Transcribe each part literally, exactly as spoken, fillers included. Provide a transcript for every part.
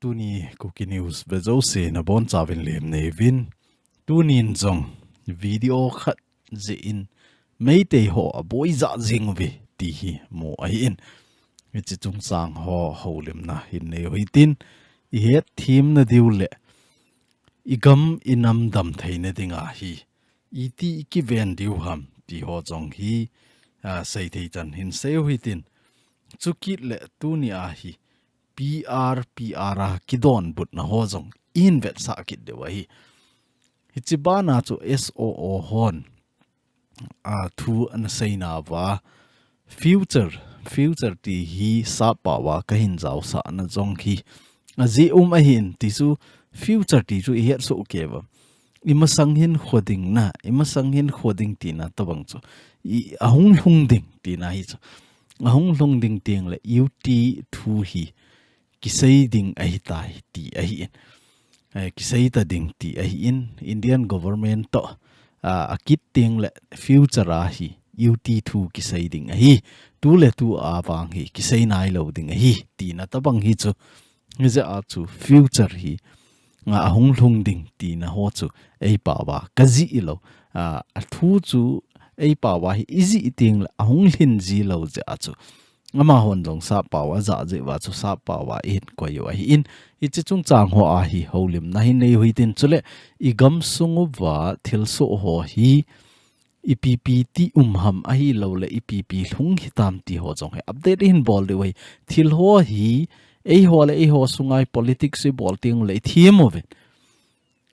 Tuni Kuki News vejouse nabonchauvin lemna neiyuvin. Tunin jong video khat jeh in Meitei ho aboiza jing uve ti hi mu ahin. Hiche chungchang ho houlimna hin neiu hitin, ihet themna diu le igam inam damtheina dinga hi iti ikiven diu ham ti ho jong hi, a, seithei chan hin seiu hitin. Chukit le tunia hi PR, PR a kidonbutna ho jong ihin vetsah kit diu ahi. Hiche bana chu SoO hon, a, thu ana seinauva, future, future ti hi sappao a kahin jaosahna jong hi ajeh um ahin, ti chu future ti chu ihet soh kei uva. Imasang hin khoding na, imasang hin khoding tina tobang chu. I, ahung lhung ding tina hi chu. Ahung lhung ding teng le UT thu hi kisei ding ahitai ti ahin. Eh, kisei ta ding ti ahin. Indian government toh, a, akit teng le future a hi UT thu kisei ding ahi. Tu le tu a vang hi kisei nailou ding ahi. Tina tobang hi chu. Hijeh a chu future hi, a, ahung lhung ding tina ho chu eipao a kajih lou. A, athu chu eipao a hi ijih teng le ahung lhin ji lou jeh a chu. Amahon jong sappao a ajah jeh uva chu sappao a ihin koi u ahin. Hiche chungchang ho a hi houlimna hin neiu hitin, chule igamsung uva thilsoh ho hi ipi ipi ti um ham ahilou le ipi ipi lhung hitam ti ho jong hi update ihin bol diu ahi. Thil ho hi eiho le eiho sunga hi politics ibol teng le ithem uvin.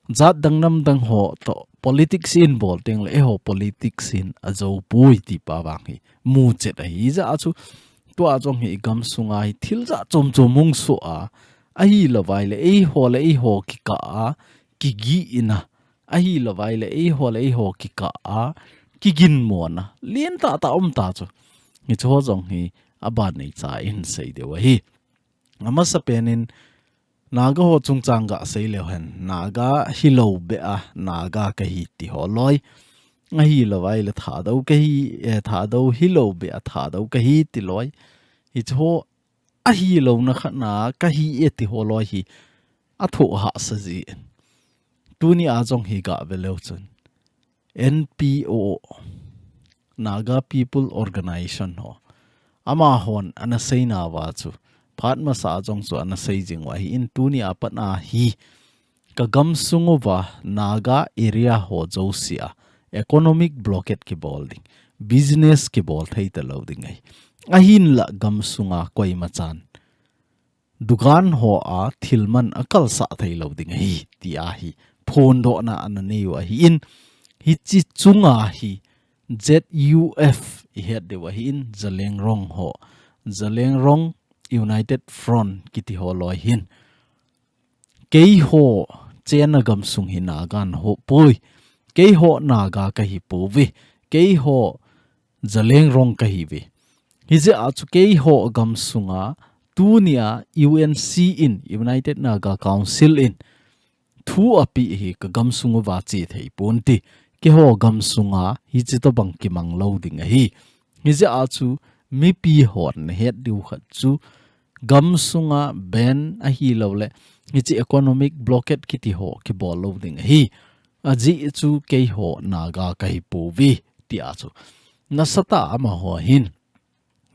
Jat dang nam dang ho toh politics ihin bol teng le eiho politics hin ajou poi ti pa vang hi muchet ahi. Hijeh a chu tua jong hi igamsunga hi thil jat chom chom hung soh a, ahilou vai le eiho le eiho kikah a kigihna, ahilou vai le eiho le eiho kikah a kiginmona lentah tah um ta chu. Hiche ho jong hi aban neicha ihin sei diu ahi. Amasapen in Naga ho chungchang gasei leu hen, Naga hilou beh a Naga kahi ti ho loi. Ahilou vai le Thadou kahi, eh, Thadou hilou beh a Thadou kahi ti loi. Hiche ho ahilouna khat na kahi e ti ho loi hi athoh hahsa jin. Tunia jong hi gave leu chun NPO, Naga People Organization ho, amahon ana seinauva chu phat masa a jong chu ana sei jing u ahin, tunia pat a hi kagamsung uva Naga area ho jousea economic blockade kibol ding, business kibol thei talou ding ahi. Ahinla gamsunga koimachan dukan ho a thil man akalsah thei lou ding ahi, ti ahi. Phondohna ana neiu ahin, hiche chunga hi ZUF ihet diu ahin, Zeliangrong ho, Zeliangrong United Front kiti ho loi hin, keiho chenna gamsung hi Naga nahi poi, keiho Naga kahi pouve, keiho Zeliangrong kahiuve. Hijeh a chu keiho gamsunga tunia UNC in, United Naga Council in thu apeh hi kagamsung uva che thei ponte. Keiho gamsunga hiche tobang kimang lou ding ahi. Hijeh a chu mipi hon nahet diu khat chu gamsunga ban ahilou le hiche economic blockade kiti ho kibol lou ding ahi. Ajeh chu keiho Naga kahi pouve, tia chu nasatah a amaho hin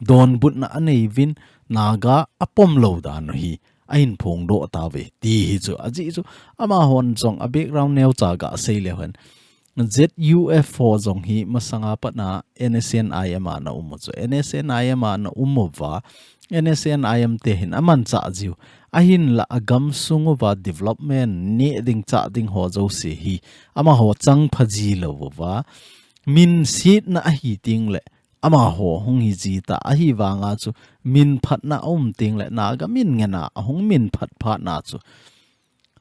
donbutna aneiuvin, Naga apom lou dan u hi ahin phongdoh tauve ti hi chu. Ajeh chu amahon jong a background neocha gasei leu hen, ZUF ho jong hi masanga pat a NSCN-IM a ana um u chu. NSCN-IM a ana um uva, NSCN-IM te hin amanchah jiu. Ahinla agamsung uva development neh ding chah ding ho jouse hi amaho changpha jilou uva, minsetna ahi teng le amaho hung hi jita, ahivanga chu minphatna aum teng le Naga min ngen a ahung minphat phat na chu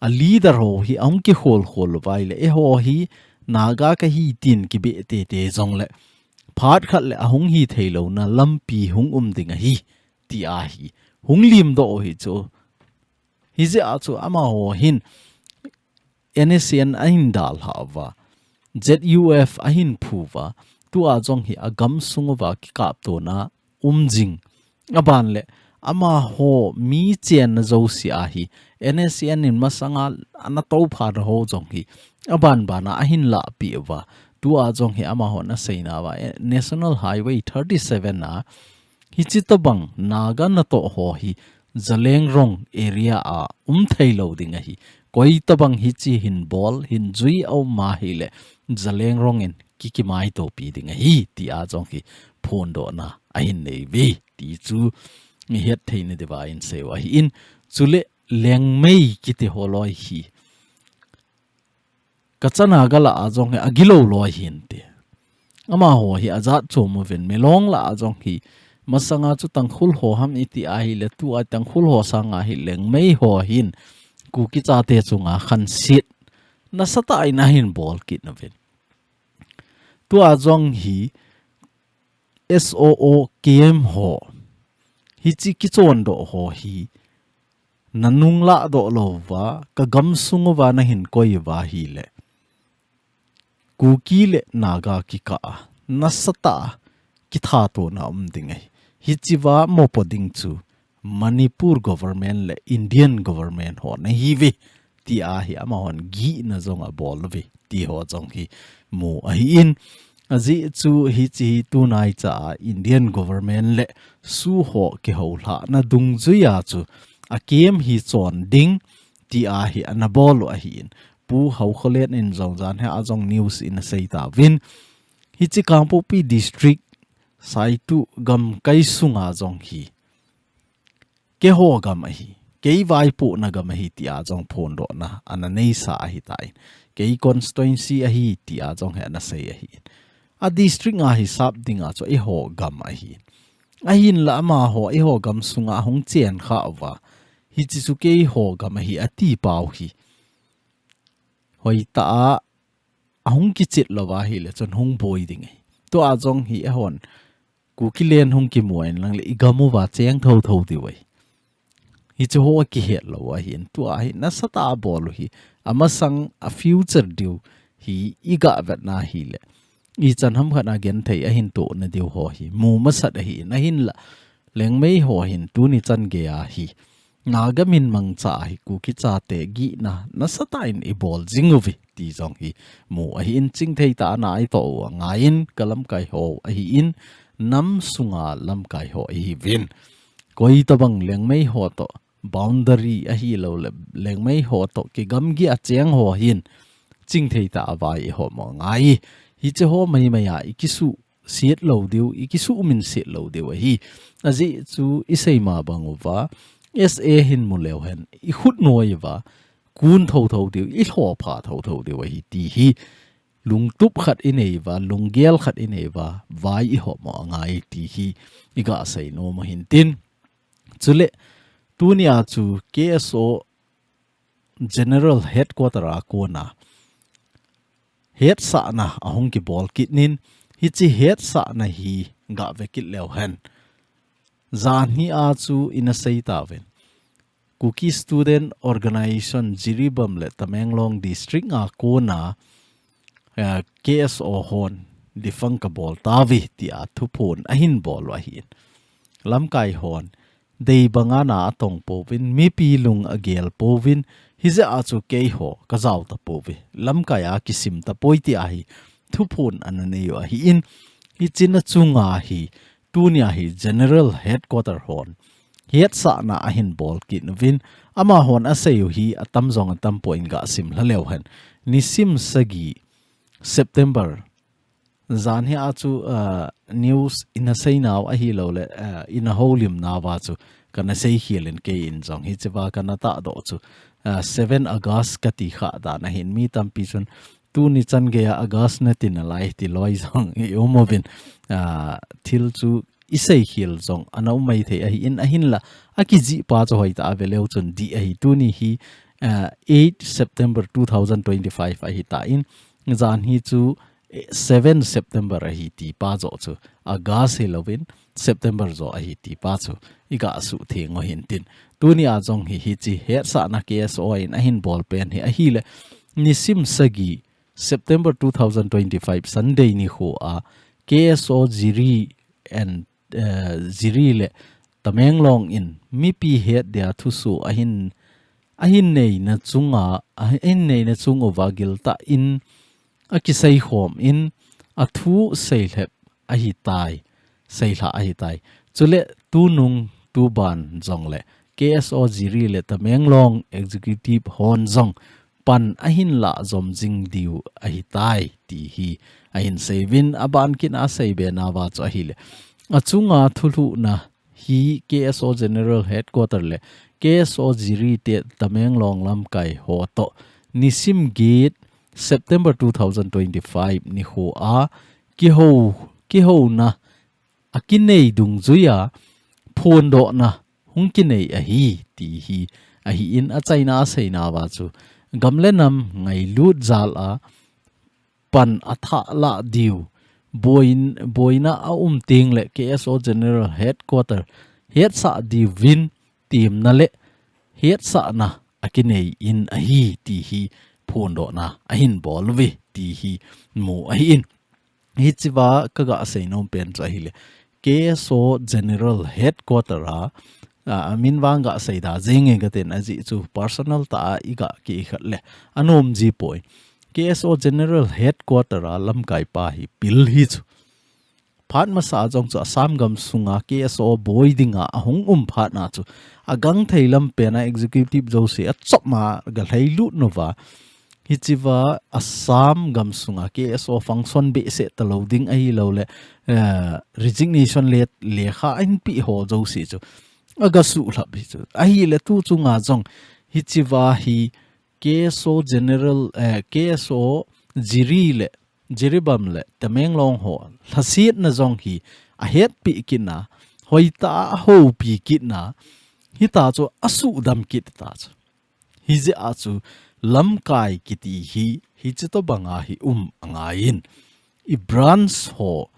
a leader ho hi ahung kikhol khol uva ahile, eiho hi Naga kahi tin kibeh tete jong le phat khat le ahung hi theilouna lampi hung um ding ahi, ti ahi. Hung limdoh u hi chu. Hijeh a chu amaho hin NSCN ahin dalhah uva, ZUF ahin phu uva, tua jong hi agamsung uva kikaptona um jing. Aban le amaho mi chenna jouse a hi N S C N in masanga ana tophana ho jong hi aban bana ahin lahpeh uva. Tua jong hi amahon aseina uva, eh, National Highway thirty-seven a hiche tabang Naga natoh ho hi Zeliangrong area a um thei lou ding ahi. Koi tabang hiche hin bol, hin jui a um ahile Zeliangrong in ki, kimaitopi ding ahi, tia jong hi phondohna ahin nei uve, ti chu i het theina diuva in seiu ahin. Chule Liangmei kiti ho loi hi ka chana gala a jong hi agilou loi hinte. Amaho hi ajat chom uvin, Milong la a jong hi masanga chu Tangkhul ho ham iti ahile, tua Tangkhul ho sanga hi Liangmei ho hin Kuki chate chunga khanset nasatah in ahin bol kit uvin. Tua jong hi S O O K M ho, hiche kichondoh ho hi nanung lahdoh louva, ka gamsung uva nahin koi uva ahile, Kuki le Naga kikah a nasatah a kithatona um ding ahi. Hichea mopo ding chu Manipur government le Indian government ho nahiuve, tia hi amahon gihna jong abol uve, ti ho jong hi mu ahin. Ajeh chu hiche hi tunaicha a Indian government le SoO ho kihoulhahna dungjuia chu a camp hi chon ding, tia hi ana bol u ahin. Pu Haokholen in jong jan hi a jong news in asei tauvin, hiche Kangpokpi district Saitu gamkai sunga jong hi keiho gam ahi, kei vaipohna gam ahi, tia jong phondohna ana neisa ahitan. Kei constituency ahi, tia jong hi ana sei ahin. A district a hisap dinga chu eiho gam ahi. Ahinla amaho eiho gam sunga hung chen kha uva, hiche chu keiho gam ahi ati pau hi, hoitah a ahung kichit louva ahile chun hung boi ding ahi. Tua jong hi eihon Kukiland hung kimu in lang le i gam uva cheng thotho diu ahi. Hiche ho akihet lou ahin, tua hi nasatah a bol u hi amasang a future diu hi i gah vetna ahile, ichan ham khat a genthei ahin tohna diu ho hi mu masat ahin, ahinla Liangmei ho hin tuni chan geiya hi Naga min mangcha a hi Kuki chate gihna nasatah in i bol jing uve, ti jong hi mu ahin. Chingthei tah a na i toh u angaiyin, ka lamkai ho ahin, nam sunga lamkai ho ihiuvin. Koi tabang Liangmei ho toh boundary ahilou le Liangmei ho toh kigamgi a cheng ho hin chingthei tah a vai i hom u angai. Hiche ho maimai a i kisuh set lou diu, i kisuhmin set lou diu ahi. Ajeh chu i seima bang uva, S A hin mu leu hen, i khut noi uva kun thotho diu, i lhopha thotho diu ahi, ti hi lungtup khat i nei uva, lunggel khat i nei uva, vai i hom u angai, ti hi i gah sei nom u hintin. Chule, tunia chu K S O General Headquarter a kona hetsahna ahung kibol kit in, hiche hetsahna hi gah ve kit leu hen, janhi a chu i na sei tauvin, Kuki Student Organization Jiribam le Tamenglong District a kona, eh, K S O hon defunct kabol tauve, tia thuphon ahin bol u ahin. Lamkai hon dei banga na atong pouvin, mipi lung agel pouvin, hijeh a chu keiho kajao tapouve, lamkai a kisim tapoi, tia hi thuphon ana nei u ahin. Hiche na chunga hi, tunia hi General Headquarter hon hetsahna ahin bol kit uvin, amahon asei u hi atam jong atam poi, in gah sim lha leu hen. Nisim sagi September, janhi a chu, ah, news i na sei nau ahilou le, ah, i na houlim nauva chu ka na sei khel in, kei in jong hichea ka na tahdoh chu, ah, seven August kati kha dan ahin, mi tampi chun tuni chan geiya August nati nalai ti loi jong i um uvin, ah, thil chu i sei khel jong ana um maithei ahin, ahinla akijih pa chu hoitah a ve leu chun dih ahi. Tuni hi, ah, eight September two thousand twenty-five ahitan, janhi chu, eh, seven September ahi ti pa joh chu, August hilouvin September joh ahi ti pa chu i gah suhtheng u hintin. Tunia jong hi hiche hetsahna K S O in ahin bol pen hi ahile, nisim sagi September two thousand twenty-five Sunday nikhoa K S O Jiri and, eh, Jiri le Tamenglong in mipi het dia thusoh ahin, ahin neina chunga, ahin neina chung uva giltah in akisei khom in athu seilhep ahitai, seilha ahitai. Chule tunung tuban jongle K S O Jiri le Tamenglong Executive hon jong pan ahin lah jom jing diu ahitai ti hi ahin seivin, aban kit a aseibe nauva chu ahile, achunga thulhuhna hi K S O General Headquarter le K S O Jiri te Tamenglong lamkai ho toh nisim get September two thousand twenty-five nikho a kihou, kihouna akinei dungjuia phondohna hung kinei ahi ti hi ahin, achaina asei nauva chu gam le nam ngailut jal a pan athah lah diu, boin-, boina aum teng le K S O General Headquarter hetsah diuvin temna le hetsahna akinei in ahi ti hi phondohna ahin bol uve ti hi mu ahin. Hichea kaga seinom pen chu ahile, K S O General Headquarter a, a, amin vang ga seida jenge katin, ajeh chu personal tah a iga kikhen le anom jipoi. K S O General Headquarter a lamkaipa hi pil hi chu. Phat masa a jong chu Assam gamsunga K S O boi dinga ahung um phat na chu, agangthei lampen a executive jouse achop ma galhailut uva. Hichea Assam gamsunga K S O function behseh talou ding ahilou le, eh, resignation le, lekha ahin pe ho jouse chu aga suhlhap hi chu. Ahile tu chunga jong hichea hi K S O General, eh, K S O Jiri le, Jiribam le Tamenglong ho lhasetna jong hi ahetpi kitna, hoitah a ahoupi kitna, hitia chu asuhdam kit ta chu. Hijeh a chu lamkai kiti hi, hiche tobanga hi um angaiyin. I branch ho,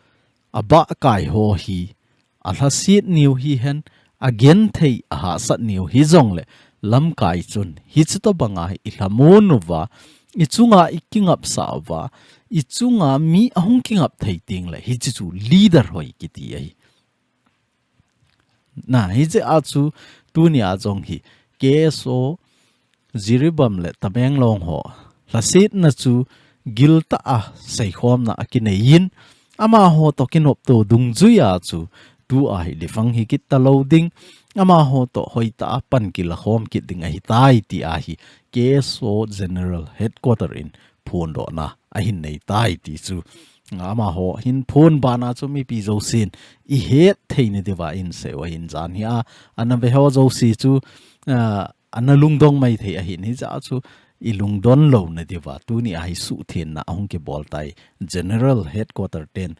abahkai ho hi, alhaset niu hihen, agenthei ahahsat niu hijongle, lamkai chun, hiche tobanga hi ilhamon uva, ichunga ikingapsah uva, ichunga mi ahung kingap thei tengle, hiche chu leader hoi kiti ahi. Na, hijeh a chu tunia jong hi K S O Jiribam le Tamenglong ho lhasetna chu giltah a seikhomna akineiyin, amaho toh kinopto dungjuia chu tua hi lifang hi kit talou ding, amaho toh hoitah a pan kilakhom kit ding ahitai tia hi K S O General Headquarter in phondohna ahin neitai ti chu. Amaho hin phon bana chu mipi jousen ihet theina diuva inseiu ahin, jan hia ana veho jouse chu, ah, ana lungdong maithei ahin, hijeh a chu ilungdon louna diuva tunia hi suhthenna ahung kibol tai General Headquarter ten.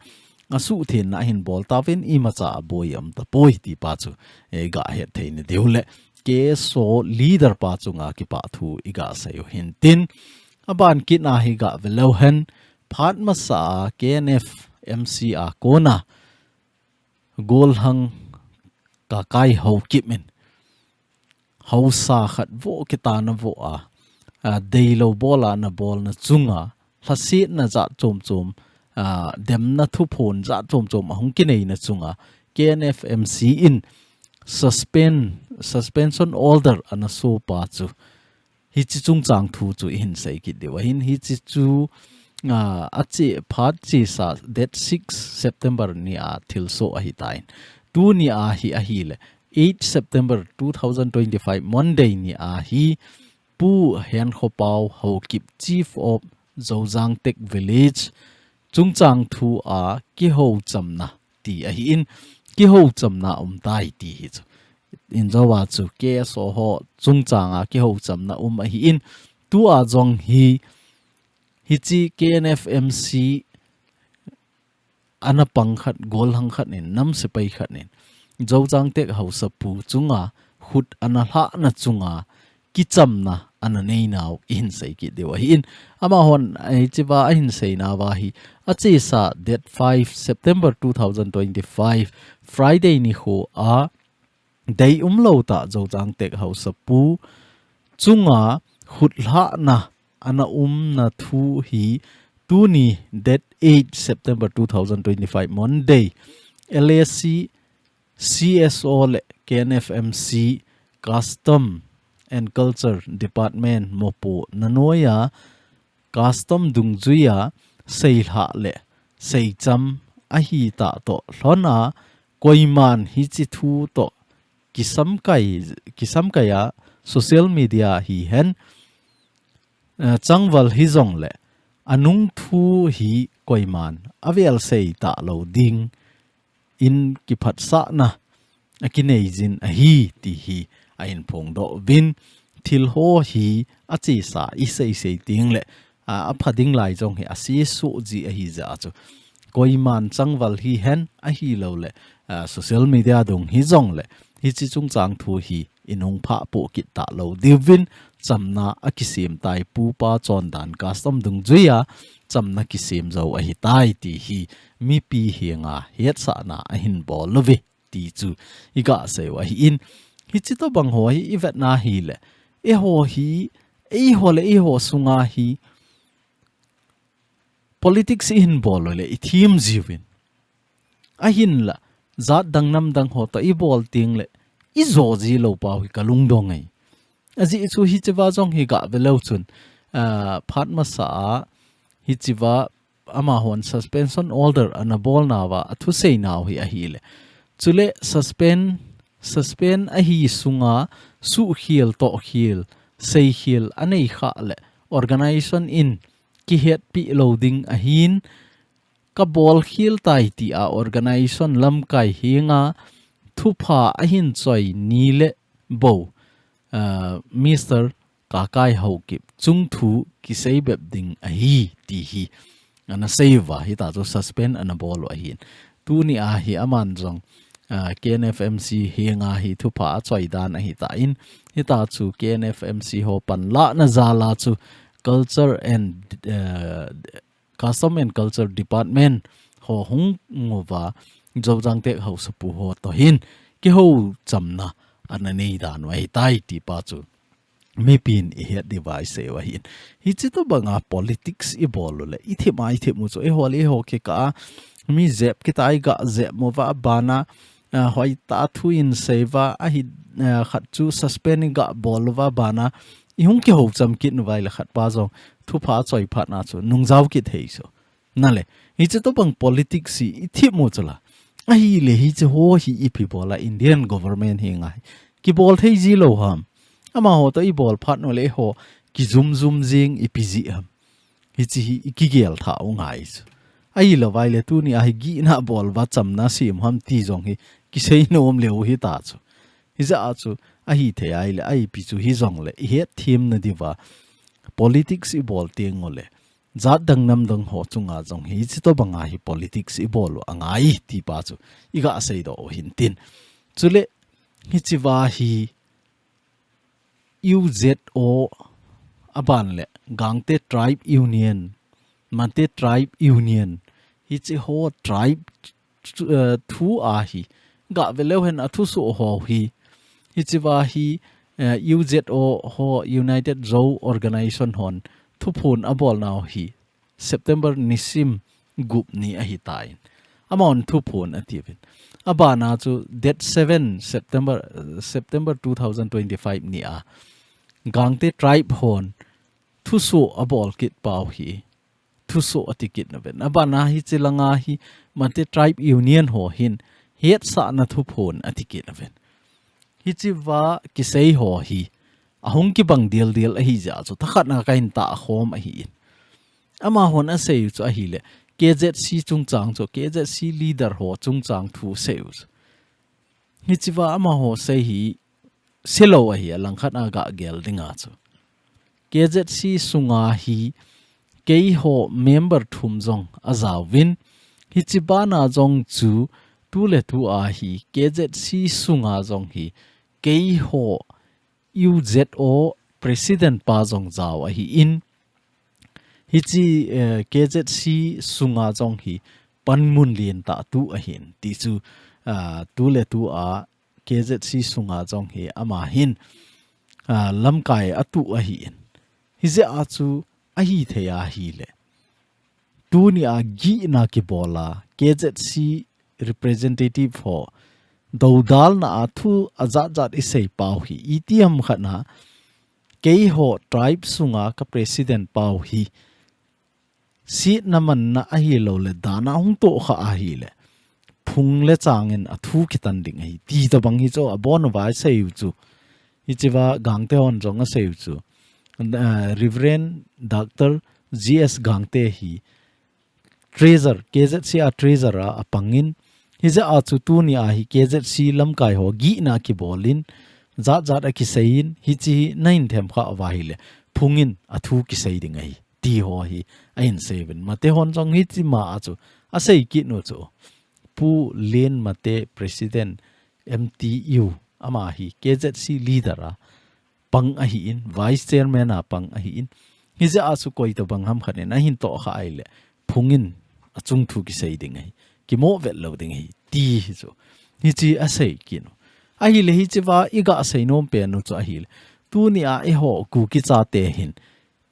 Asuhthenna ahin bol tauvin imacha aboi aum tapoi tipa chu, eh, gahet theina diu le K S O leader pa chunga kipah thu igaseiu hintin. Aban kitna hi gave leu hen, phat masa a K N F M C a kona, Golhang Kakai Haokip in, haosa khat vo kitana vo a, a, deilou bol a ana bolna chunga, lhasetna jat chom chom, a, demna thuphon jat chom chom ahung kineina chunga, K N F M C in suspend, suspension order ana sopa chu, hiche chungchang thu chu ihin sei kit diu ahin, hiche chu, a, ache phat chesa date six September nia thilsoh ahitan. Tunia hi ahile, eight September two thousand twenty-five Monday nia hi Pu Henkhopao Haokip, Chief of Zojang Tek Village, chungchang thu a kihouchamna ti ahin, kihouchamna umtai ti hi chu. Injouva chu K S O ho chungchanga kihouchamna um ahin, tua jong hi, hiche K N F M C ana pang khat, Golhang khat in, nam sepai khat in, Zojang Tek haosapu chunga khut ana lhahna chunga kichamna ana neinau ihin sei kit diu ahin. Amahon, eh, hichea ahin seinauva hi, achesa date five September two thousand twenty-five, Friday nikho a, deium lou tah Zojang Tek haosapu chunga khut lhahna ana umna thu hi tuni date eight September two thousand twenty-five Monday, L A C C S O le K N F M C Custom and Culture Department mopo nanoiya custom dungjuiya seilha le seicham ahi ta to lhona koiman hichi thu to kisamkai, kisamkaiya social media hi hen, eh, changval hi jong le anung thu hi koiman avel sei ta lo ding in kiphatsahna akineijin ahi ti hi a inphongdoh uvin thil ho hi achesa i seisei ting le a, apha ding lai jong hi asesu ji ahi ja chu. Koiman changval hi hen ahi lo le, a, social media dung hi jong le, hichi chungchang thu hi inung pha po kit ta lo diuvin chamna akisem tai pupa chondan custom dungjuiya chamna kisem jo ahi tai ti hi mipi henga hetsahna ahin bol uve ti chu i gah sei u ahi in. Hichi to bang ho hi i vetna hi le, eiho hi, eiho le eiho sunga hi politics i hin bol u le i thim jiuvin. Ahin la, jat dang nam dang ho to i bol ting le, i jo ji lo pau hi ka lungdong ei. Ajeh chu hichiva jong hi gah ve leu chun, ah, phat masa a, hichiva amahon suspension order ana bol nauva, athusei nau hi ahi le. Chule suspend, suspend ahi sunga suhkhel, tohkhel, seikhel anei kha le organization in kihetpi lo ding ahin, ka bol khel tai tia organization lamkai henga thupha ahin choi ni le bo, ah, Mister Kakai Haokip chungthu kisei bep ding ahi ti hi ana sei uva, hita chu suspend ana bol u ahin. Tuni a hi aman jong, ah, K N F M C henga hi thupha achoi dan ahi tan, hita chu K N F M C ho panlahna jal a chu culture and, ah, Custom and Culture Department ho hung uva, Zojang Tek Haosapu ho to hin kihou chamna ana nei dan u ahi tai ti pa chu mipin i het diu va i sei u ahin. Hichi to banga politics i bol u le, i thim a i thim u chu, eiho le eiho kikah a mi jep kit a i gah jep uva, abana, ah, hoitah thu in sei uva, ahi, ah, khat chu suspend i gah bol uva, abana i hung kihou cham kit uva ahile khat pa jong thupha achoi phat na chu nung jao kit thei chu. Nale, hichi to bang politics hi i thim u chu la. Ahile hichi ho hi ipi bol a Indian government henga hi kibol thei ji lo ham. Amaho to i bol phat u le eiho kijum jum jing ipi ji ham. Hichi hi i kigel tha u ngai chu. Ahilou vai le tuni a hi gihna bol uva chamna sem ham ti jong hi kisei nom leu hita chu. Hijeh a chu ahithei ahile, a ipi chu hi jong le, i het thim na diu va politics i bol teng u le, jat dang nam dang ho chunga jong hi, hichi to banga hi politics i bol u angai ti pa chu i gah sei doh u hin tin. Chule, hichi va hi U Z O aban le Gangte Tribe Union, Mante Tribe Union, hichi ho tribe chu, eh, thu a hi gah ve leu hen athusoh ho hi, hichi va hi, eh, U Z O ho, United Zo Organization hon thuphon abol nau hi September nisim gup ni ahi tan. Amahon thuphon ati uvin. Abana chu date seven September, eh, September two thousand twenty-five ni a Gangte Tribe hon thusoh abol kit pau hi thusoh ati kit na uvin. Abana hichi langa hi Mante Tribe Union ho hin hetsahna thuphon ati kit na uvin. Hichi va kisei ho hi ahung kibang dial dial ahi jeh a chu, thakhat na ka hin tahkhom ahi in. Amahon asei u chu ahile, K Z C chungchang chu, K Z C leader ho chungchang thu sei u chu. Hichi va amaho sei hi sei lou ahi, alangkhat a gah gel dinga chu. K Z C sunga hi keiho member thum jong ajaovin, hichi bana jong chu tu le tu a hi K Z C sunga jong hi keiho U Z O president pa jong jao ahi in, hichi, eh, K Z C sunga jong hi panmun lentah tu ahin, ti chu, ah, tu le tu a K Z C sunga jong hi ama hin, ah, lamkai atu ahi in. Hijeh a chu ahithei ahile, tuni a gihna kibol a K Z C representative ho dodalna a thu ajat jat isei pau hi. Itiham khat na, keiho tribe sunga ka president pau hi. Sietna manna ahilou le, dana hung tohkha ahile, phung le changin athu kitan ding ahi. Ti tabang hi chu, abon uva asei u chu. Hichea Gangte hon jong asei u chu. Eh, Reverend Doctor G S Gangte hi treasurer, K Z C a treasurer a apangin, hijeh a chu tuni a hi K Z C lamkai ho gihna kibolin, jat jat akiseiyin, hichi hi nahin themkha uva ahile, phungin athu kisei ding ahi. Ti ho hi ahin seiyuvin. Mate hon jong hichi ma a chu asei kit u chu. Pu Len Mate, President M T U, ama hi K Z C leader a pang ahin, Vice Chairman a pang ahin. Hijeh a chu koi tabang ham khat in ahin tohkha ahile, phungin achung thu kisei ding ahi. Kimo vet lou ding ahi. Ti hi chu. Hichi asei kit u. Ahile hichea iga seinom pen u chu ahile, tuni a eiho Kuki chate hin,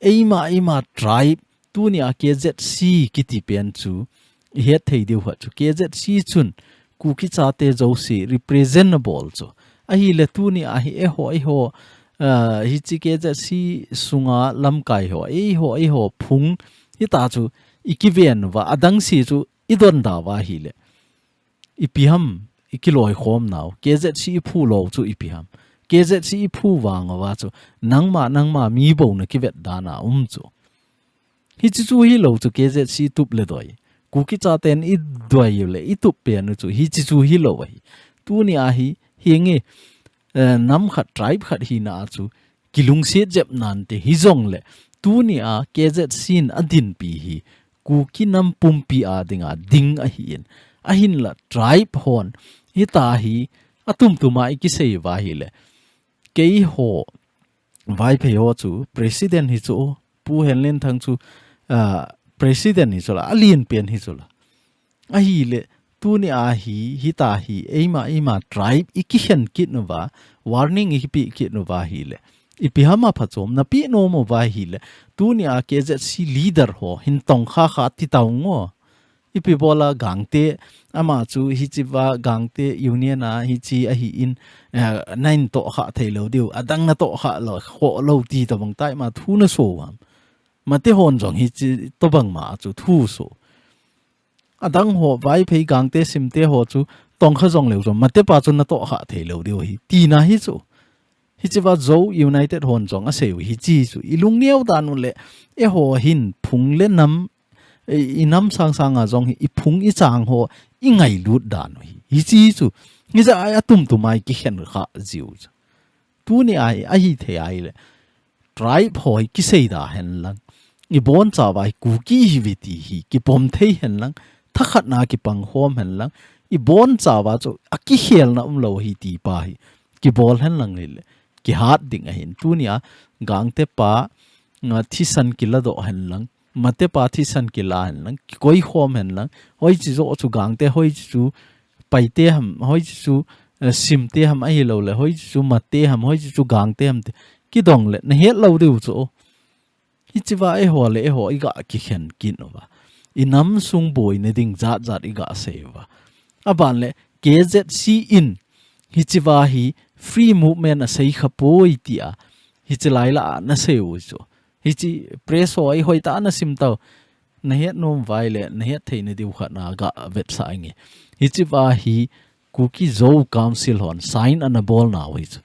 eima, eima tribe, tuni a K Z C kiti pen chu, ihet thei diu khat chu, K Z C chun, Kuki chate jouse represent abol chu. Ahile tuni a hi eiho, eiho, ah, hichi K Z C sunga lamkai ho, eiho, eiho phung, hita chu, ikiven uva, adang se chu, idonda uva ahile. Ipi ham, ikiloikhom nau, K Z C iphu lou chu ipi ham. K Z C iphu vang uva chu, nangma, nangma mi bou na kivet dan a um chu. Hichi chu hilou chu K Z C itup le doi. Kuki chaten idoi u le, itup pen u chu, hichi chu hilou ahi. Tuni a hi, hinge, eh, nam khat, tribe khat hina a chu, kilungset jep nante hijongle, tuni a K Z C in adinpi hi, Kuki nam pumpi a dinga ding ahin, ahinla tribe hon, hita hi, atum tuma ikisei uva ahile, keiho, Vaiphei ho chu, president hi chu, Pu Henlenthang chu, ah, president hi chu la, alen pen hi chu la. Ahile, tuni a hi, hita hi, eima, eima tribe ikikhen kit uva, warning ikipe kit uva ahile. Ipi ham aphachom, napeh nom uva ahile. Tuni a K Z C leader ho, hin tongkha kha ti tau ngo. Ipi bola Gangte, ama chu hichea Gangte Union a hichi ahin, eh, nahin tohkha thei lou diu, adang natohkha lou, kho lou ti tabang tai ma thu naso u ham. Mate hon jong hichi tobang ma chu thu so. Adang ho, Vaiphei, Gangte, Simte ho chu tongkha jong leu jong, mate pa chu natohkha thei lou diu ahi. Tina hi chu. Hichea Zo United hon jong asei u hichi chu. Ilungneo dan u le, eiho hin phung le nam, i, inam sang sang a jong hi, iphung ichang ho, ingailut dan u hi. Hichi chu. Hijeh a atum tuma ikikhen kha jiu chu. Tuni a hi, ahithei ahile. Tribe ho hi kiseida hen lang. Ibonchauva hi Kuki ihiuve ti hi kipom thei hen lang. Thakhatna kipang khom hen lang. Ibonchauva chu akikhelna umlou ahi ti pa hi. Kibol hen lang le. Kihat ding ahin. Tuni a Gangte pa, nga thisan kiladoh hen lang. Mate pa thisan kila hen lang. Kikoi khom hen lang. Hoichi joh chu Gangte, hoichi chu Paite ham, hoichi chu, eh, Simte ham ahilou le, hoichi chu Mate ham, hoichi chu Gangte ham ti. Kidong le, nahet lou diu chu. Hichea eiho le eiho iga kikhen kit uva. Inam sung boina ding jat jat iga sei uva. Aban le, K Z C in, hichea hi free movement asei kha poi tia. Hichi lai la nasei u chu. Hichi press ho a ihoitah a nasim tau. Nahet nom uva ahile, nahet theina diu khat naga vetsah inge. Hichea hi Kuki Zo Council hon sign ana bol nau hi chu.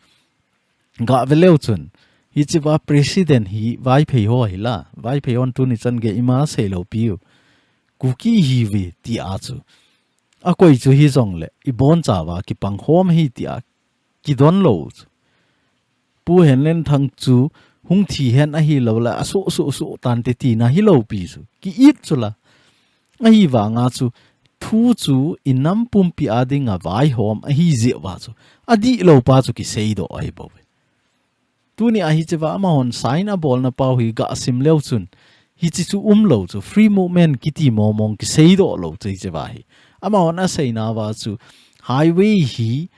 Ga ve leu chun. Hichea president hi Vaiphei ho hi la. Vaiphei hon tuni chan gei ima sei lou piu. Kuki ihiuve tia chu. Akoi chu hijongle. Ibonchauva kipang khom ahi tia. Kidon lou chu. Pu Henlenthang chu hung thi hen ahilou le, asuh, suh, suh, tante tina hilou pi chu. Ki-it chu la. Ahivanga chu, thu chu inam pumpi a dinga vaihom ahi jeh uva chu. Adihlou pa chu kiseidoh ahi bou ve. Tuni a hichea amahon sign abolna pau hi ga sim leu chun. Hichi chu umlou chu. Free movement kiti momong kiseidoh lou chu hichea hi. Amahon aseinauva chu. Highway hi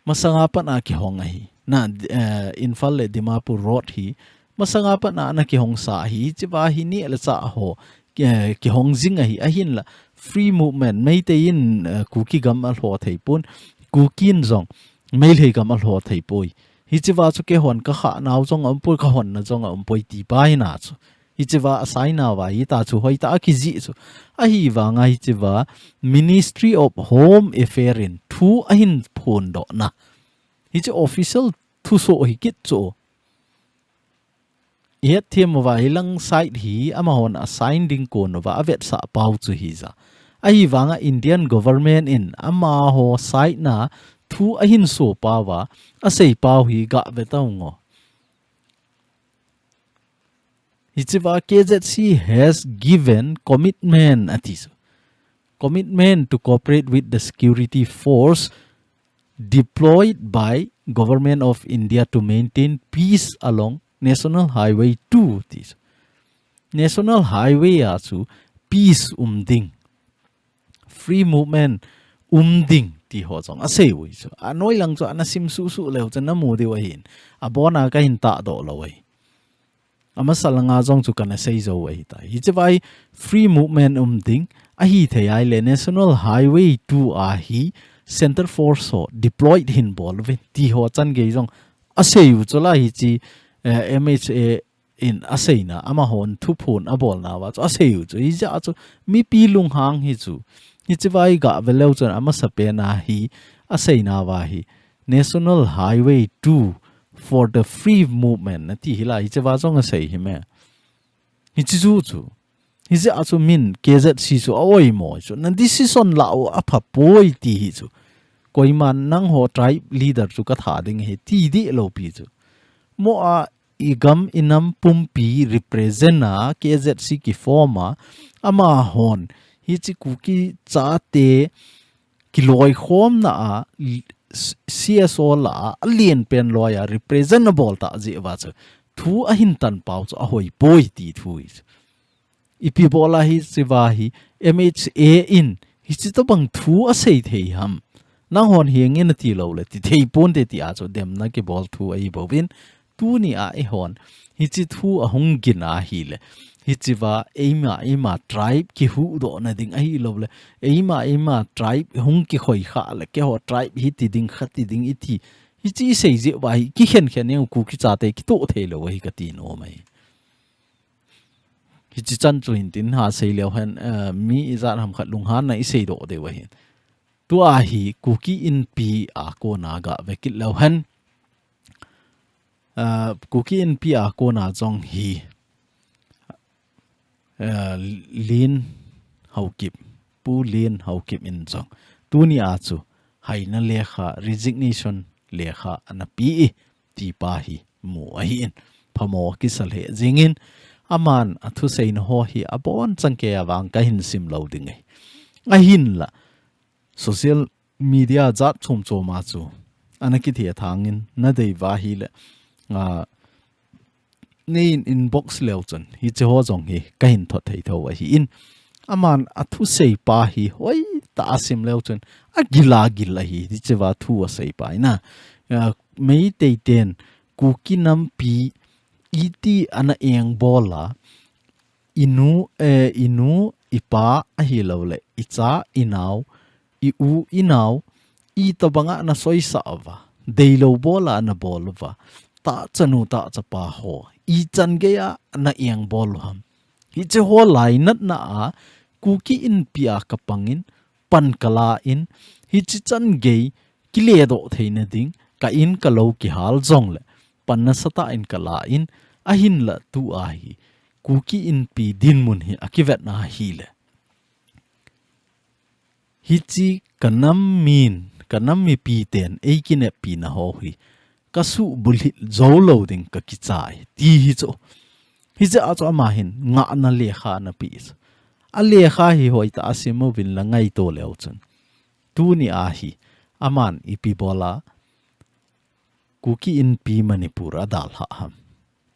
Masanga pat a kihong ahi. Na, eh, Imphal le Dimapur road hi. Masanga pat a ana kihong sa ahi. Hichea hi neh le chah ho. Eh, kihong jing ahi. Ahinla. Free movement. Meitei in, eh, Kuki gam alho thei pon. Kuki in jong Meitei gam alho thei poi. Hichea chu keihon kakhah nau jong aumpoi, kahonna jong aumpoi ti pa hi na chu. Hichea asei nauva hita chu hoitah a kijih chu. Ahivanga hichea Ministry of Home Affairs in thu ahin phondoh na. Hiche official thusoh hi kit chu. Ihet them uva hilang side hi amahon asign ding kon uva avetsah pau chu hija. Ahivanga Indian government in amaho side na thu ahin so pau va, asei pau hi gave tau ngo. Hichea K Z C has given commitment ati chu. Commitment to cooperate with the security force deployed by Government of India to maintain peace along National Highway two ti chu. National Highway a chu peace um ding, free movement um ding ti ho jong asei u hi chu. Anoi lang chu ana sim suhsuh leu chun namu diu ahin. Abona kahin tahdoh lou ahi. Amasa langa jong chu kana sei jou ahi ta. Hichea hi free movement um ding, ahithei a ahile National Highway two a hi Centre Force ho deployed hin bol uvin ti ho changei jong asei u chu la hiche, eh, M H A in aseina, amahon thuphon abolna uva chu asei u chu. Hijeh a chu mipi lunghang hi chu. Hichea hi gave leu chun amasapen a hi aseina uva hi National Highway two for the free movement ati hi la, hichea jong asei hi me. Hiche chu chu. Hijeh a chu min K Z C chu a oimo chu. Na decision la u apha poi ti hi chu. Koiman nangho tribe leader chu katha ding ahi ti dih lou pi chu. Mo a igam inam pumpi represent a K Z C kiform a amahon hiche Kuki chate kiloikhomna a, l-, s-, C S O la a, alen pen loi a represent abol ta jeh uva chu. Thu ahin tan pau chu ahoi poi ti thu hi chu. Ipi bol a hichea hi M H A in hiche tobang thu asei thei ham. Nanghon henge nati lou le, ti thei ponte ti a chu demna kibol thu ahi bouvin. Tuni a eihon hiche thu ahung gin a ahile, hichea eima, eima tribe kihuhdoh na ding ahi lou le, eima, eima tribe hung kikhoi kha le, keiho tribe hiti ding, khati ding iti. Hiche isei jeh uva hi, kikhen khen neo Kuki chate kitoh thei lou ahi kati nom ahi. Hiche chan chu hin tin ha sei leu hen, eh, mi ijat ham khat lunghan na isei doh diu ahi. Tua hi Kuki Inpi a kona gave kit leu hen. Ah, Kuki Inpi a kona jong hi, ah, Lin Haokip, Pu Lin Haokip in jong tuni a chu haina lekha, resignation lekha ana pe e ti pa hi mu ahi in. Phamo kisa lheh jing in, aman athuseina ho hi abonchan kei a vang kahin sim lou ding e. Ahinla, social media jat chom chom a chu ana kithethang in nadei uva ahile, ah, neiin inbox leu chun hiche ho jong hi kahin thot thei tho ahi in. Aman athusei pa hi hoitah a sim leu chun agil agil ahi, hichea thu asei pa hi na. Ah, Meitei ten Kuki nampi iti ana engbol a, inu, eh, inu, ipa ahilou le, icha, inao, i-u, inao, itobanga nasoisah uva, deilou bol a nabol uva, tahchanu, tahchapa ho, ichan geiya na engbol u ham. Hiche ho lainatna a, Kuki Inpi a kapang in, pan kala in, hiche chan gei, kiledoh theina ding, ka in ka lou kihal jongle, pan nasatah in kala in, ahinla tua hi, Kuki Inpi dinmun hi akivetna ahile. Hiche ka nam min, ka nam mipi ten eikineppina ho hi, kasuh bulhit jou lou ding kakichai, ti hi chu. Hijeh a chu ama hin ngahna lekha ana pe chu. Alekha hi hoitah a sim uvin la ngaito leu chun. Tuni a hi, aman ipi bol a, Kuki Inpi Manipur adalhah ham.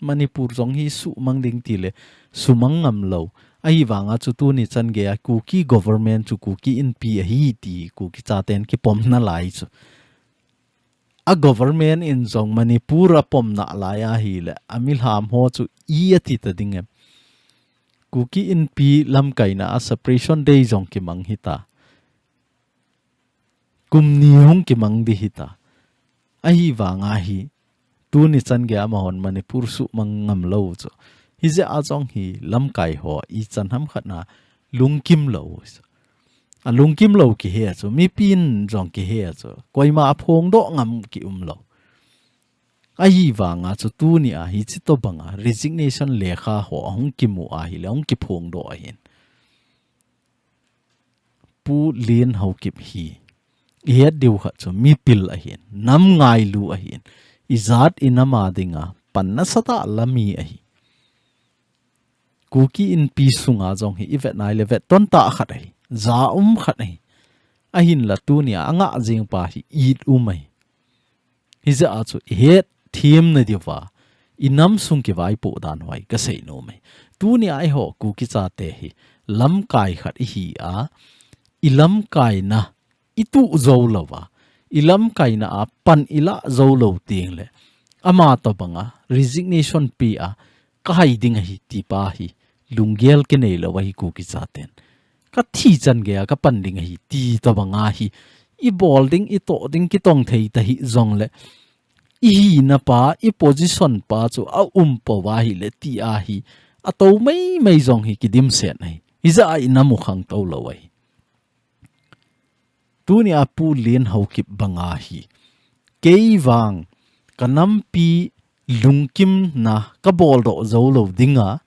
Manipur jong hi sumang ding tile, sumang ngam lou. Ahivanga chu tuni chan geiya Kuki government chu Kuki Inpi ahi ti Kuki chaten kipomna lai chu. A government in jong Manipur apomna lai ahile, amilham ho chu i ati ta ding em. Kuki Inpi lamkaina a separation day jong kimang hita. kum ni hung kimang di hita. Ahivanga hi, tuni chan gei amahon Manipur suhmang ngam lou chu. Hijeh a jong hi lamkai ho ichan ham khat na lungkim lou. A lungkim lou kihe chu, mipin jong kihe chu. Koima aphongdoh ngam kium lou. Ahivanga chu tuni a hi chutobanga resignation lekha ho ahung kimu ahile, ahung kiphongdoh ahin. Pu Len Haokip hi, ihet diu khat chu mipil ahin, nam ngailu ahin, ijat inam a dinga pan nasatah la mi ahi. Kuki Inpi sunga jong hi ivet nai le vet tontah khat ahi, ja um khat ahi. Ahinla tuni a angah jing pa hi it um ahi. Hijeh a chu ihet them nadiuva, inam sung kivaipoh dan ho hi kasei nom e. Tuni a eiho Kuki chate hi lamkai khat ihi a, ilamkaina ituh jou louva, ilamkaina a pan ilah jou lou teng le, ama tobanga resignation pe a, kahai ding ahi ti pa hi, lunggel kinei lou ahi Kuki chaten. Kathi chan gei a kapan ding ahi ti tobanga hi, ibol ding, itoh ding, kitong thei tahih jongle, ihina pa, iposition pa chu aum pouva ahile ti a hi, atou maimai jong hi kidimset ahi. Hijeh a inam u khangtou lou ahi. Tuni a Pu Len Haokip banga hi, kei vang, kanampi lungkimna kaboldoh jou lou dinga,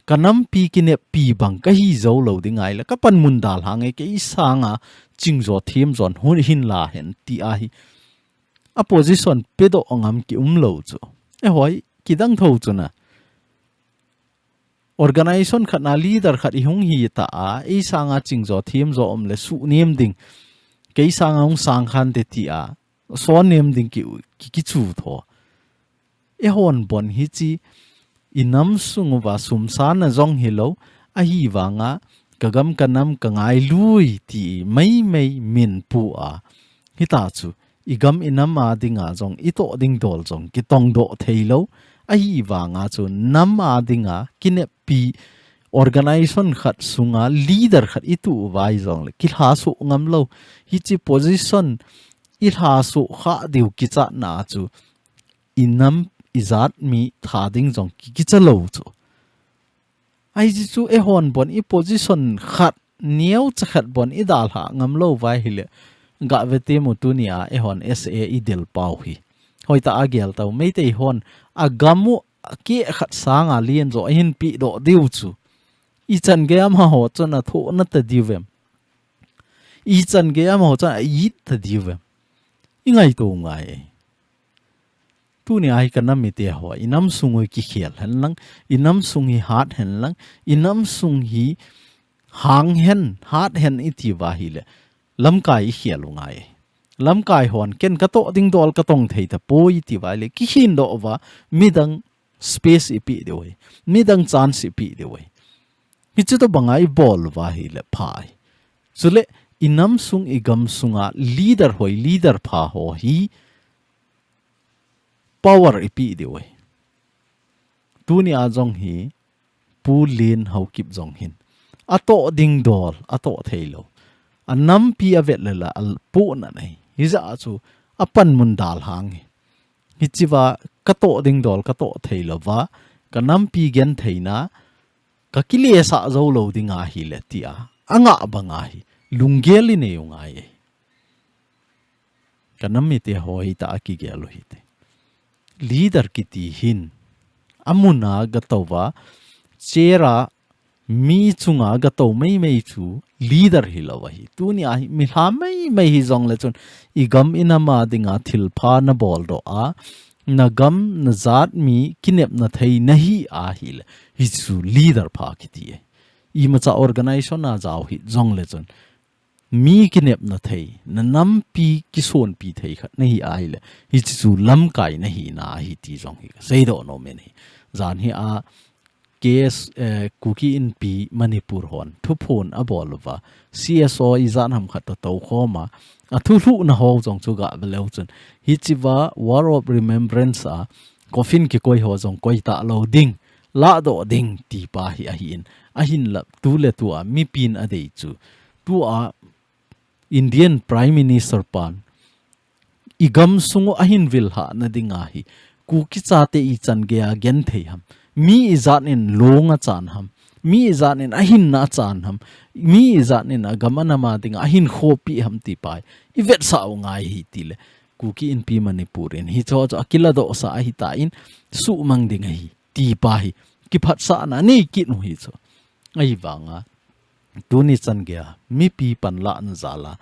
kanampi kineppi bang kahi jou lou dinga ahile, kapanmun dalhang e, kei sanga chingjo themjon hun hinla hen ti a hi, aposition pedoh ngam kium lou chu. Eiho hi, kidang tho chu na. Organization khat na leader khat ihung hita a, ei sanga chingjo themjo um le suhnem ding, kei sanga hung sang khante ti a, sonnem ding ki, ki, kichu tho. Eihon bon hichi, inam sung uva sumsana jong hilou, ahivanga, kagam kanam kangailui ti maimai minpu a. Hita chu, igam inam a dinga jong, itoh ding dol jong, kitongdoh theilou, ahivanga chu, nam a dinga, kineppi, organization khat sunga, leader khat ituh uva jongle, kilhasoh ngam lou, hichi position, ilhasoh kha diu kichatna chu, inam ijat mi tha ding jong ki, kicha lou chu. Ahi chu eihon bon iposition khat, neocha khat bon idalha ngam louva ahile. Gave temu tuni a eihon S A idel pau hi. Hoitah a gel tau, Meitei hon agam u akeh khat sanga lenjo ahin pedoh diu chu. Ichan gei amaho chun athoh nata diu vem. Ichan gei amaho chun a-it ta diu vem. Ingaito ngai e. Tuni a hi kanam mite ho, inam sung u kikhel hen lang, inam sung hi hat hen lang, inam sung hi hang hen, hat hen iti uva ahile, lamkai ikhel u ngai e. Lamkai hon, ken katoh ding dol katong thei tapoi iti uva ahile, kikhindoh uva, midang space ipe diu ahi, midang chance ipe diu ahi. Hichu tobanga ibol uva ahile pha ahi. Chule, inam sung igam sunga leader hoi, leader pha ho hi power ipe diu ahi. Tuni a jong hi, Pu Len Haokip jong hin. Atoh ding dol, atoh theilou. Anampi avet le la, apohna nei. Hijeh a chu, apanmun dalhang hi. Hichiva, katoh ding dol, katoh theilouva, kanampi gentheina, kakilesah jou lou dinga ahile tia. Angah banga hi, lunggel inei u ngai e. Kanam mite ho hita a kigel u hite. Leader kiti hin, amuna gatouva, chair a mi chunga gatou maimai chu leader hilou ahi. Tuni a hi, milha maimai hijongle chun, igam inam a dinga thilpha naboldoh a, nagam, najat mi kinepna thei nahi ahile, hichu leader pha kiti e. Imacha organization a jao hijongle chun, mi kinepna thei, nanampi kisonpi thei khat nahi ahile, hichu lamkai nahina ahi ti jong hi kaseidoh nom e. Jan hi a, K S, eh, Kuki Inpi Manipur hon thuphon abol uva, C S O ijat ham khat toh toukhom a, athulhuhna ho jong chu gave leu chun, hichiva Wall of Remembrance a, coffin kikoi ho jong koi talou ding, lahdoh ding ti pa hi ahin, ahinla tuletua mipin adei chu, tua Indian Prime Minister pan i gamsung u ahin vil hahna dinga hi Kuki chate ichan geiya genthei ham? Mi ijat in long achan ham? Mi ijat in ahinna achan ham? Mi ijat in agam anam a dinga ahin khopi ham ti pa hi i vetsah u ngai ahi tile. Kuki Inpi Manipur in hiche ho chu akiladohsah ahitan suhmang ding ahi ti pa hi kiphatsahna nei kit u hi chu. Ahivanga tuni chan geiya mipi panlahna jal a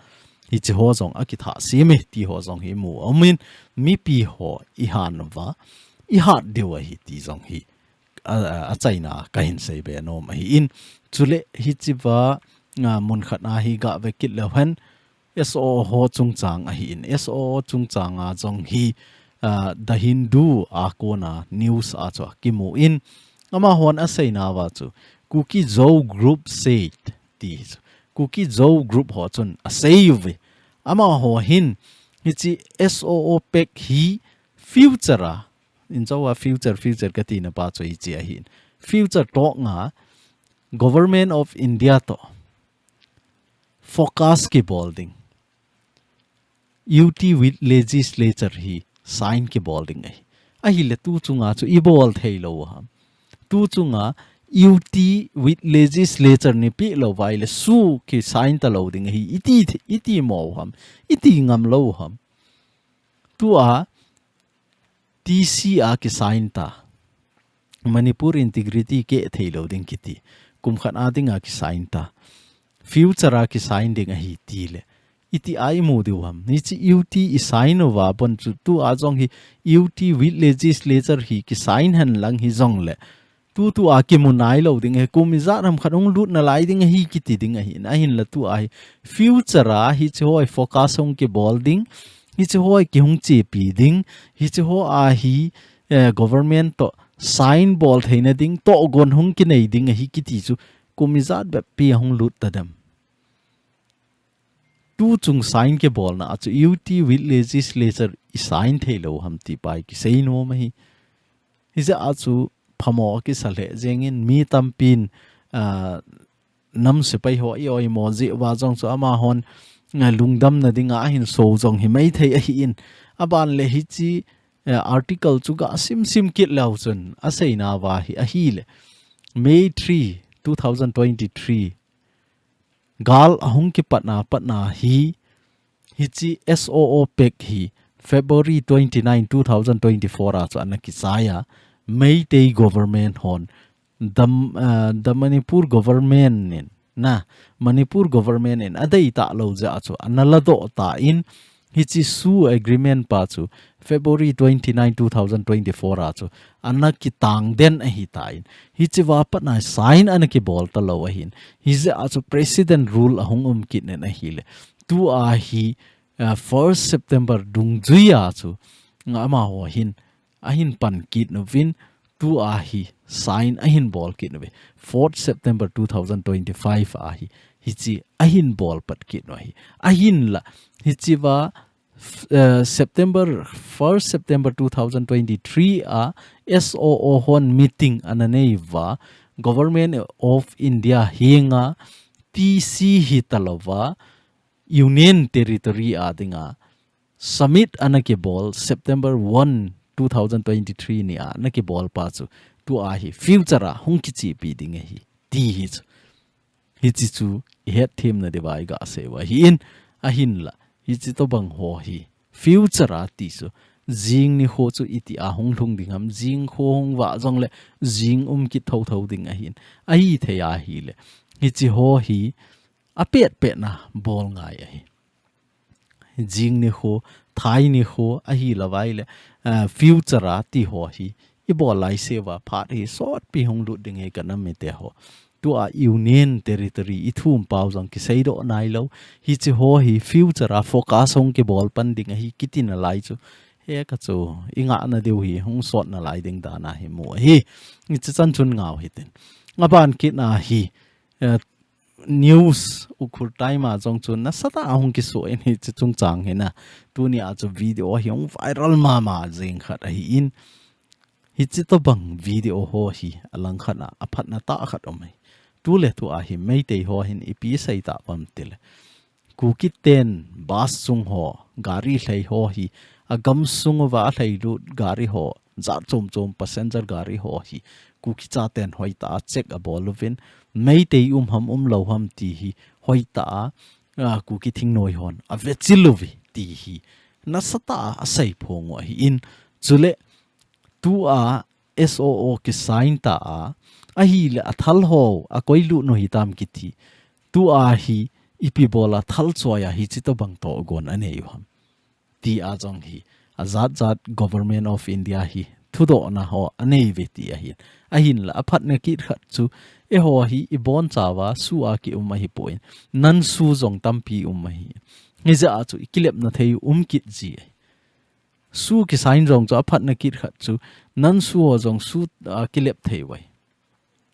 hiche ho jong akithah sem e ti ho jong hi mu aum in, mipi ho i han uva i hat diu ahi ti jong hi a, a, achaina kahin seibe nom ahin. Chule hichea, a, mun khat a hi gah ve kit leu hen, S O O ho chungchang ahin, S O O chungchang a jong hi, a, The Hindu a kona news a chu kimu in, amahon aseina uva chu Kuki Zo group said ti hi chu, Kuki Zo group ho chun asei uve. Amaho hin hiche S O O pact hi future a, in Zo a future, future katina pa chu hiche ahin, future tohna Government of India toh focus kibol ding, U T with legislature hi sign kibol ding ahi. Ahile tu chunga chu ibol thei lou u ham? Tu chunga U T with legislature neipeh lou uva ahile su kisign talou ding ahi, iti, iti mo u ham? Iti ngam lou u ham? Tua T C a kisign ta, Manipur integrity keh thei lou ding kiti, kum khat a dinga kisign ta, future a kisign ding ahi tile, iti a imu diu ham? Hiche U T isign uva pon chu tua jong hi U T with legislature hi kisign hen lang hijongle, tutua kimu nailou ding ahi, kum ijat ham khat hung lut nalai ding ahi kiti ding ahin, ahinla tua hi future a hiche ho hi focus hung kibol ding, hiche ho hi kihung chepi ding, hiche ho a hi, eh, government toh sign bol theina ding, tohgon hung kinei ding ahi kiti chu kum ijat bep pi ahung lut tadem? Tu chung sign kibolna a chu U T with legislature isign thei lou u ham ti pa hi kisei nom ahi. Hijeh a chu phamo kisa lheh jengin mi tampin, ah, nam sepai ho i oimo jeh uva jong chu amahon, ah, lungdamna dinga ahin so jong himai thei ahin. Aban le hiche, eh, article chu gah simsim kit leu chun aseina uva hi ahile, May three, two thousand twenty-three, gal ahung kipatna patna hi, hiche S O O pact hi February twenty-nine, two thousand twenty-four a chu ana kichai a, Meitei government hon, the, uh, the Manipur government in, na, Manipur government in adei talou jeh a chu ana ladoh tan, hiche su agreement pa chu February twenty-nine, two thousand twenty-four a chu ana kitang den ahitan, hichea patna sign ana kibol talou ahin. Hijeh a chu president rule ahung um kit in ahile, tua hi, ah, first September dungjui a chu amaho hin ahin pan kit uvin, tua hi sign ahin bol kit uve. Fourth September two thousand twenty-five a hi, hiche ahin bol pat kit u ahi. Ahinla, hichea, f-, eh, September, first September two thousand twenty-three a S O O hon meeting ana nei uva, Government of India henga T C hitalouva, Union Territory a dinga summit ana kibol September one, two thousand twenty-three ni a ana kibol pa chu, tua hi future a hung kichepi ding ahi ti hi chu. Hiche chu ihet themna diuva iga sei uva ahin, ahinla, hiche tobang ho hi future a ti chu, jing nikho chu itia hung lhung ding ham, jing kho hung vah jongle jing um kit thotho ding ahin. Ahithei ahile, hiche ho hi apetpetna bol ngai ahi. Jing nikho, thai nikho, ahilouva ahile, ah, future a ti ho hi ibol laiseuva phat hi sotpi hung lut ding ahi ka nam mite ho. Tua Union Territory ithum pau jong kiseidoh nailou. Hiche ho hi future a focus hung kibol pan ding ahi kiti nalai chu, he ka chu, ingahna diu hi hung sot nalai ding dan ahi mu ahi. Hiche chan chun ngau hitin. Aban kit na hi, eh, news Ukhrul Times a jong chu nasatah a hung kiso in hiche chungchang hina. Tunia chu video hi hung viral mama jing khat ahin. Hiche tobang video ho hi alangkhat a aphatna tah khat um ahi. Tuletua hi Meitei ho hin ipi seita uvam tile, Kuki ten bus sung ho, gari lhai ho hi, agam sung uva alhai lut gari ho, jat chom chom passenger gari ho hi, Kuki chaten hoitah a check abol uvin, Meitei um ham um lou ham ti hi, hoitah a, a, Kuki thingnoi hon, avechil uve ti hi, nasatah a asei phong u ahin, chule, tua S O O kisign ta a, ahile athal ho, akoi lut u hitam kiti. Tua hi ipi bol a thal choi a hichi tobang togon anei u ham. Ti a jong hi, ajat jat Government of India hi, thudohna ho anei uve ti ahin. Ahinla aphatna kit khat chu, eiho hi ibon chauva, SoO a ki um ahipoi. Non-SoO jong tampi um ahi. Hijeh a chu ikilepna thei um kit ji ahi. SoO kisign jong chu aphatna kit khat chu, non-SoO ho jong SoO, a, kilep thei uve.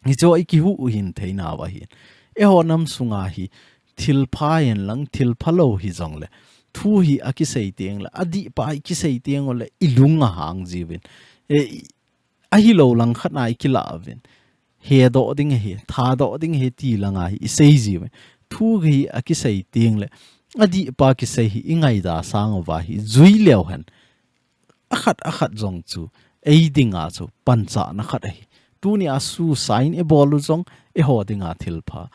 Hichu ikihuhhing thei nauva hi. Eiho nam sunga hi, thilpha hen lang, thilpha lou hijongle. Thu hi akisei teng le, adihpa hi kisei teng ule, ilung ahang jiuvin. E, i, ahilou lang khat na ikilah uvin. Hedoh ding ahi, thadoh ding ahi ti langa hi, isei jiuvin. Thu hi akisei teng le, adihpa kisei hi, ingaida sang uva hi, jui leu hen. Akhat, akhat jong chu, ei dinga chu, panchahna khat ahi. Tunia SoO sign ibol u jong, eiho dinga thilpha.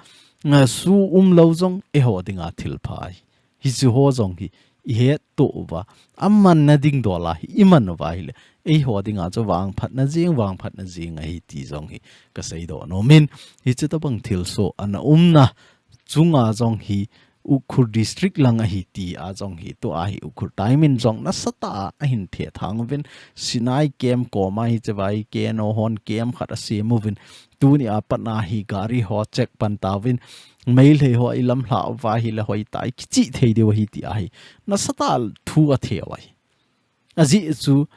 Nga SoO umlou jong, eiho dinga thilpha ahi. Hichu ho jong hi, ihetto uva, amanna ding dol a hi, iman uva ahile, eiho dinga chu vangphatna jing, vangphatna jing ahi ti jong hi, kaseidoh nom in, hichu tobang thilsoh ana umna, chunga jong hi, Ukhrul District lang ahi ti a jong hi, tua hi Ukhrul Times in jong nasatah a ahin thethang uvin, Sinai camp koma hiche vai K N O hon camp khat asem uvin, tunia pat na hi gari ho check pan tauvin, Meitei ho ilamlhah uva ahile hoitah a kichih thei diu ahi ti ahi, nasatah a thu athe u ahi. Ajeh chu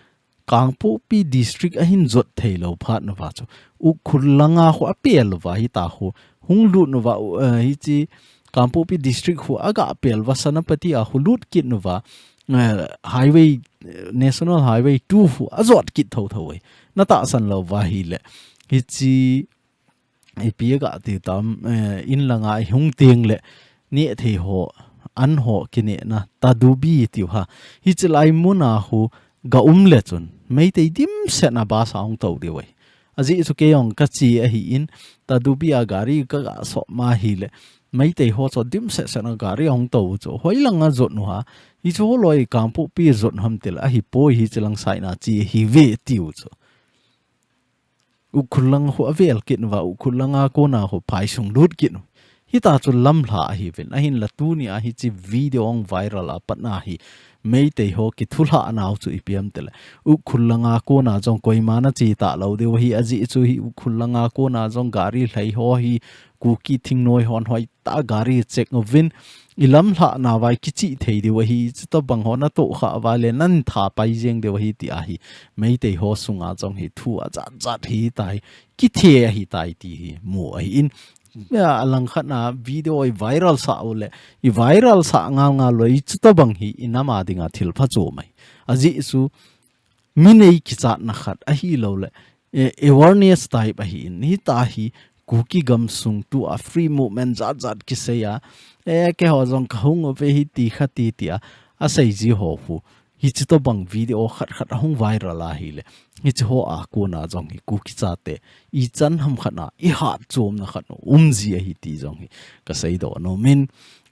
Kangpokpi District ahin jot thei lou phat nauva chu. Ukhrul langa khu apel uva hita khu. Hung lut nauva, uh, hichi Kangpokpi District khu agah pel uva Senapati a khu lut kit nauva. Uh, highway, uh, National Highway two khu ajot kit thotho e. Natahsan lou uva ahile. Hichi ipi agah ti tam, eh, in langa ihung teng le, nehthei ho, an ho kinehna, Tadubi tiu ha. Hichi lai muna khu ga um le chun, Meitei dimset na bus a hung tou diu ahi. Ajeh chu kei jong kache ahin, Tadubi a gari kaga sop ma ahile, Meitei ho chu dimset set na gari hung tou chu. Hoilanga jot u ham, hichu holoi Kangpokpi jot ham tile, ahipoi hichi lang side na che ahiuve tiu chu. Ukhrul lang khu avel kit nauva, Ukhrul langa kona khu phaisung lut kit u. Hita chu lamlha ahiuvin, ahinla tunia hichi video hung viral a pat na hi, Meitei ho kithulhah nau chu ipi ham tile. Ukhrul langa kona jong koima nache talou diu ahi, ajeh chu hi Ukhrul langa kona jong gari lhai ho hi, Kuki thingnoi hon hoi ta gari check uvin, ilamlhah nauva kichih thei diu ahi, chutobang ho natoh khah uva le natha pai jeng diu ahi ti ahi. Meitei ho sunga jong hi thu ajat jat hitai, kithe ahitai ti hi mu ahin. Ya, alangkhat na video iviral sah u le, iviral sah ngal ngal lou, chutobang hi inam a dinga thil phachom ahi. Ajeh chu, mi nei kichatna khat ahilou le, eh, awareness type ahin, hita hi Kuki gamsung tua free movement jat jat kisei a, eh, keiho jong kahung uve hiti khati tia, asei ji ho khu. Hichi tobang video khat khat ahung viral ahile, hichi ho a kona jong hi Kuki chate, ichan ham khat na, ihatchomna khat na um ji ahi ti jong hi, kaseidoh nom in,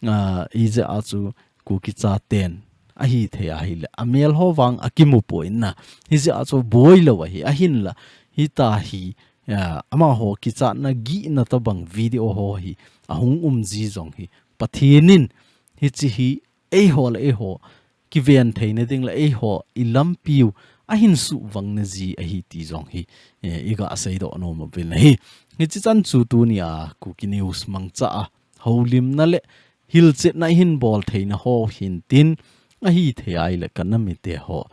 ah, hijeh a chu, Kuki chaten ahithei ahile, amel ho vang akimu poi na. Hijeh a chu boi lou ahi, ahinla, hita hi, ya, amaho kichatna gihna tobang video ho hi, ahung um ji jong hi. Pathen in, hichi hi, eiho le eiho, kiven theina ding le eiho, ilampiu, ahin suhvang na ji ahi ti jong hi, eh, iga seidoh nom uvin ahi. Hichi chan chu tunia, Kuki News mangcha a, houlimna le, hilchetna ihin bol theina ho hintin, ahithei ahile ka nam mite ho.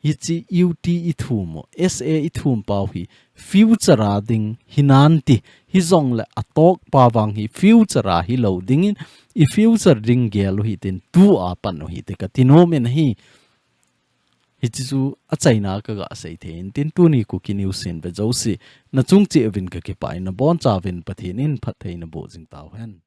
Hichi U T ithum u, S A ithum pau hi, future a ding hinante, hijongle atoh pa vang hi future a hilou dingin, i future ding gel u hitin, tua pan u hite kati nom in ahi. Hichi chu achaina kaga sei thei in tin tuni Kuki News in ve jouse, nachung cheh uvin kakipah in nabonchauvin Pathen in phattheina boh jing tauhen.